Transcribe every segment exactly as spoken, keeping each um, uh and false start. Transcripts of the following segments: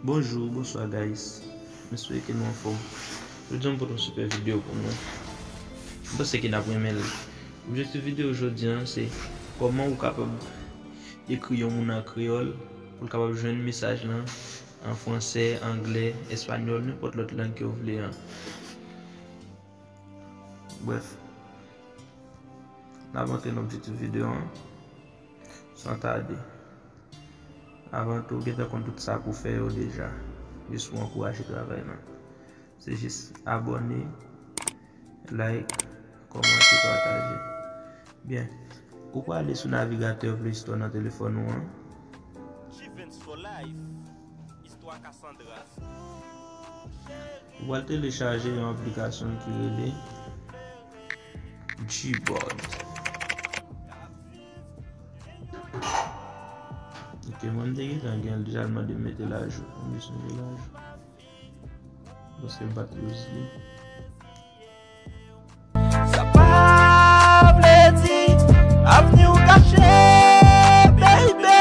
Bonjou, bonswa guys. M espere ke nou anfòm. Jodi a m pote yon sipè videyo pou nou. M panse ke n ap renmen l. Objektif videyo jodi a se kòman ou kapab ekri yon moun an kreyòl pou l kapab jwenn mesaj lan an fransè, anglè, espanyòl, nenpòt lòt lang ke w vle an. Brèf, n ap antre nan objektif videyo an san tade. Avan tou, gentan konn tout sa pou fè yo deja, jis pou ankouraje travay lan. Se jis abòne, like, kòmante, pataje. Byen, ou prale sou navigatè Play Store nan telefòn ou an. G vingt for life. Istwa Cassandra. Ou pral telechaje yon aplikasyon ki rele Gboard. Ok, mwen m te gentan gen l deja, l mande m mete l ajou. Mwen bezwen mete l ajou. Paske m pa t use li. Sa pa vle di avni w kache, baby.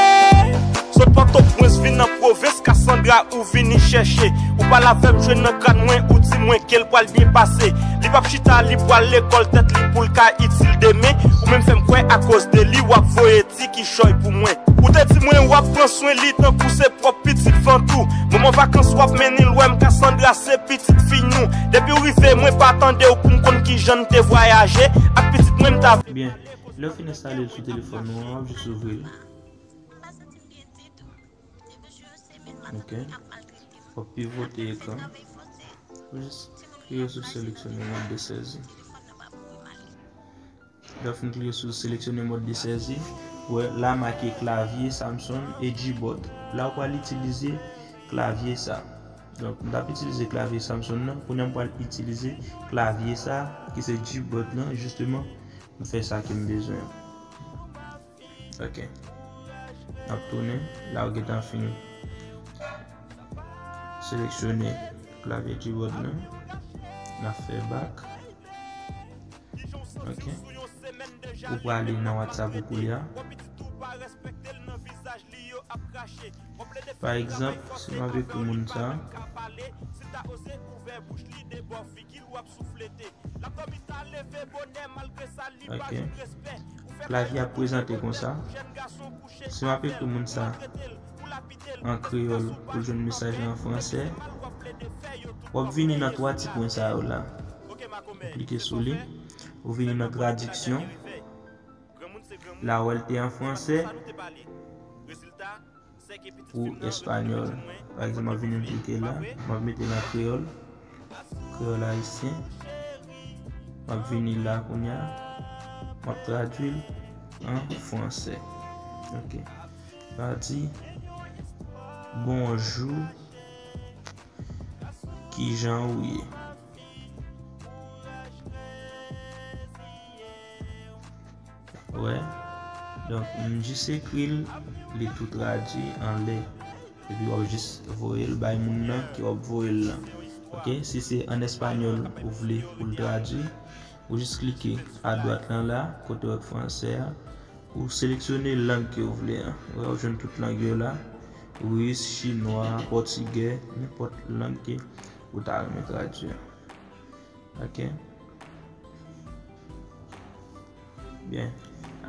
Sot Pòtoprens vin nan pwovens, Cassandra ou vini chèche. Ou pale avè m, jwe nan grad mwen, ou di mwen ke l pral byen pase. Li p ap chita, li pral lekòl, tèt li pou l ka itil demen. Ou menm fè m kwè akoz de li w ap voye ti kichòy pou mwen. Ou te di mwen w ap pran swen li tankou se pwòp pitit vant ou. Moman vakans w ap mennen l wè m, Cassandra se pitit fi nou. Depi w rive mwen pa tande w pou m konn kijan n te vwayaje. Ak pitit mwen m ta vle. Byen, lè w fin enstale l sou telefòn ou an, w ap jis ouvri l. Ok. W ap pivote ekran. Ou jis klike sou seleksyone mòd de sezi. Lè w fin klike sou seleksyone mòd de sezi, ou wè la make klavye Samson e Gboard. La ou pral itilize klavye sa. Donk, m t ap itilize klavye Samson nan, kounye a m pral itilize klavye sa, ki se Gboard lan, jisteman, m fè sa ke m bezwen an. Ok. N ap tounen, la ou gentan fin seleksyone klavye Gboard lan. N ap fè back. Ok. Ou prale nan WhatsApp ou kounye a. Pa egzanp, si m ap ekri moun sa. Ok. Klavye ap prezante konsa. Si m ap ekri moun sa an kreyòl pou l jwenn mesaj la an fransè, w ap vini nan twa ti pwen sa yo la. Ou klike sou li. Ou vini nan tradiksyon. La ou wè l te an fransè pou espanyòl. Pa egzanp, m ap vini m klike la, m ap mete l an kreyòl, kreyòl ayisyen. M ap vini la kounye a, m ap tradui l an fransè. Ok. M ap di, bonjou, kijan ou ye? Wè. Donk, m jis ekri l, li tou tradui anlè. Epi w ap jis voye l bay moun nan ke w ap voye l lan. Ok, si se an espanyòl ou vle pou l tradui, ou jis klike adwat lan la, kote w wè fransè a, ou seleksyone lang ke w vle an. Wè, w jwenn tout lang yo la, ris, chinwa, pòtigè, nenpòt lang ke ou ta renmen tradui. Ok. Byen.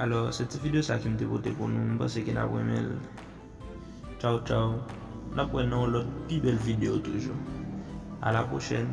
Alò, se ti videyo sa ke m te pote pou nou. M panse ke n ap renmen l. Tchaw, tchaw. N ap wè nan yon lòt pi bèl videyo toujou. A la pwochèn.